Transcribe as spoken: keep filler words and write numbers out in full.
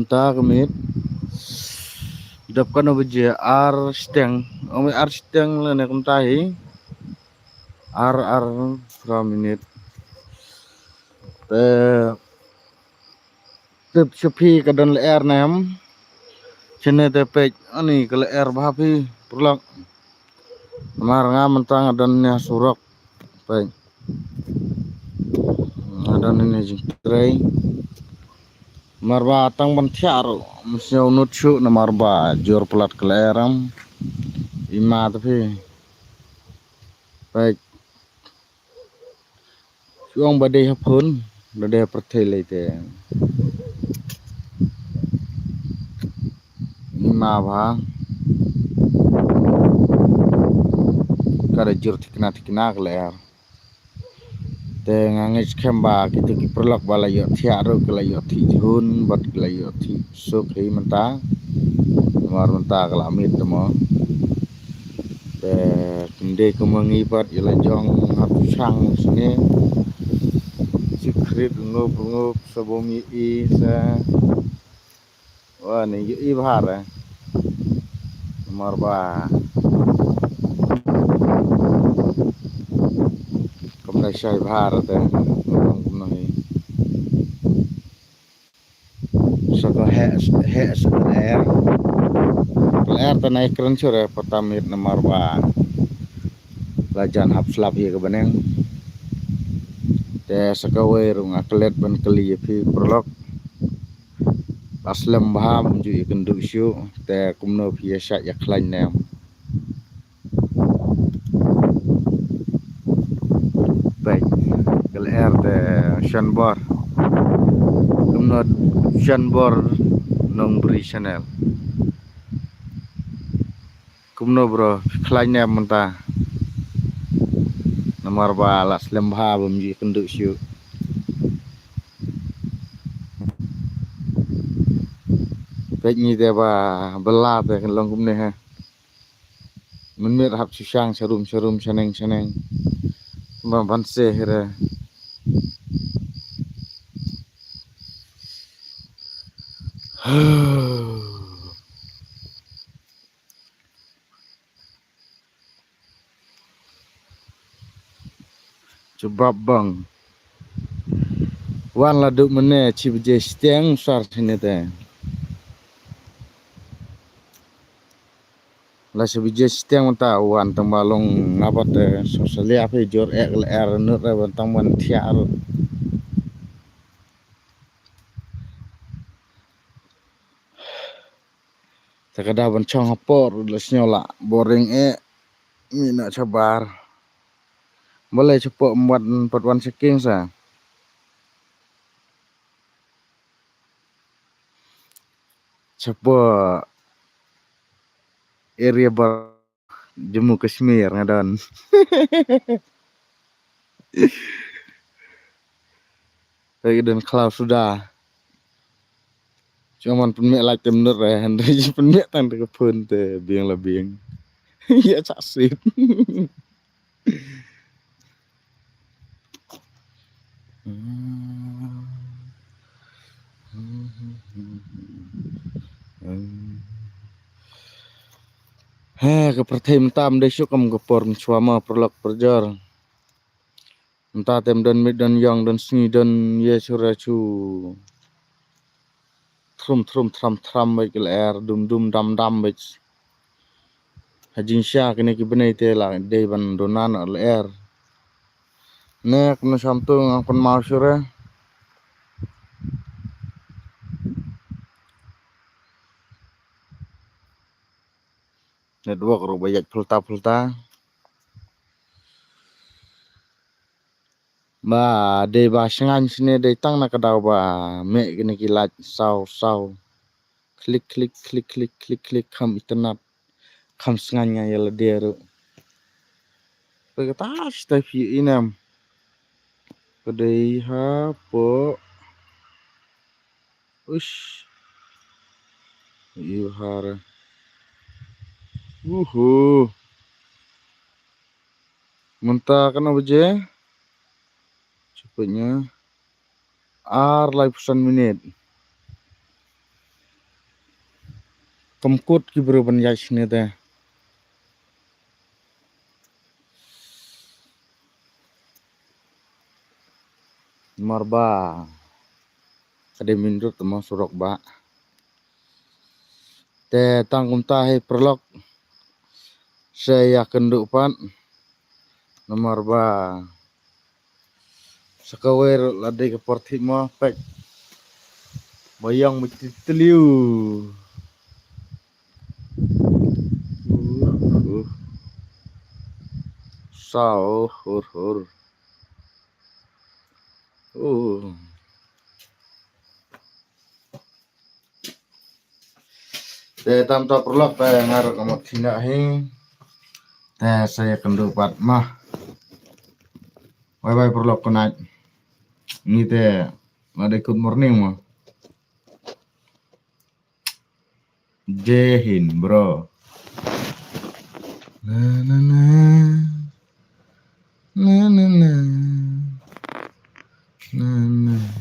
Mynta ka miet dap katno baje? Ar shiteng. Ong ar shiteng lane kumta hi. Ar, ar phra minit. Te tip sha phi ka don lyer ne em? Shane te peit, ani ka lyer bha phi paralok. Namar nga mynta nga don ne surok. Peit. Nga don ne jingtrei. Namar ba tang ban thiah ruh ym sngew nud shuh namar ba jur palat ka lyer em. Ima te phi. Peit. Shu ong ba dei ha phone, ba dei ha pyrthei lei te. Ima bha. Ka da jur thikna thikna ka lyer. Te nga ngeit skhem ba kito ki paralok ba la ïoh thiah ruh ki la ïoh thiah jhun bad ki la ïoh thiah suk hi mynta. Namar mynta ka la miet te mo. Te kim dei kum ngi pat ïa la jong hap shang sne. Sikrit ngup ngup sa bym ïohi sa. Wa ni ïohi bha re. Namar ba kam da shai bha re te. Kumno hi. Sa ka heh, heh sa ka lyer. Ka lyer te nai kren shuh re, pat tam miet namar ba la jan hap slap ïa ka bneng. Te sa kawei ruh nga klet ban kylli ïa phi paralok. La slem bha, bym ju ïakynduh shuh, te kumno phi ïa shah ïa khlaiñ ne em? Peit, ka lyer te shan bor. Kumno shan bor Nongbri channel. Kumno bro, khlaiñ ne em mynta? Namar ba la slem bha, bym ju ïakynduh shuh. Peit ngi te ba bylla te kan long kumne ha. Mynmiet hap shu shang sharum sharum shaneng shaneng. Ba ban se hi re. Jubab bang. Wan la duk mynne shi baje shiteng sar sini te. La shi baje shiteng mynta wan tang ba long ngapa te so salia phi jur ek le er nut re ban tang ban thiar. Te ka da ban chong hapoh la sñiaw la boring eh. Mi na chabar. Balei chapoh ym pat wan shaking sa. Chapoh area bar Jammu Kashmir nga don. Te ka don khlaw suda. Cuman pynmih light te mynta re, hynrei pynmih tang te ka phone te biang la biang. Ïa chak sip. Ha ka pyrthei mynta ym dei shuh kum ka por mynshwa ma paralok parajor. Mynta te ym don miet don ïong don sngi don ïa shu ra shu. Thrum thrum thram thram beit ki lyer dum dum dam dam beit. Ha jingshisha kine ki bnai te la dei ban duna noh lyer. Ne kumno sham tu ngan kynmaw shuh re. Network ruh ba ïaid phulta phulta. Ba dei ba shngain shane dei tang na ka daw ba mih kine ki light saw saw. Klik klik klik klik klik klik kham itynnad. Kham sngaiñ nga ïa lade ruh. Te kata shi tai phi ïa i nem. Ka dei hapoh. Ush. Ïa har. Uhu. Mynta katno baje? Cepatnya. Ar laiphew san minit. Kam kut ki briew ban ïaid shane te. Namar ba ka dei main road te mo, surok ba. Te tang kumta hi paralok, sa ïakynduh pat. Namar ba sa kawei ruh la dei ka por thiah mo, peit. Ba ïong ba tip tliw. Uh, uh. Sa, oh, hur, hur. Uh. Te tam ta paralok, te nga ruh nga mut sngewbha hi. Te sa ïakynduh pat mo. Bye bye paralok, good night. Ngi te la dei good morning mo. Jai Hind, bro. Na, na, na. Na, na, na. Na, na.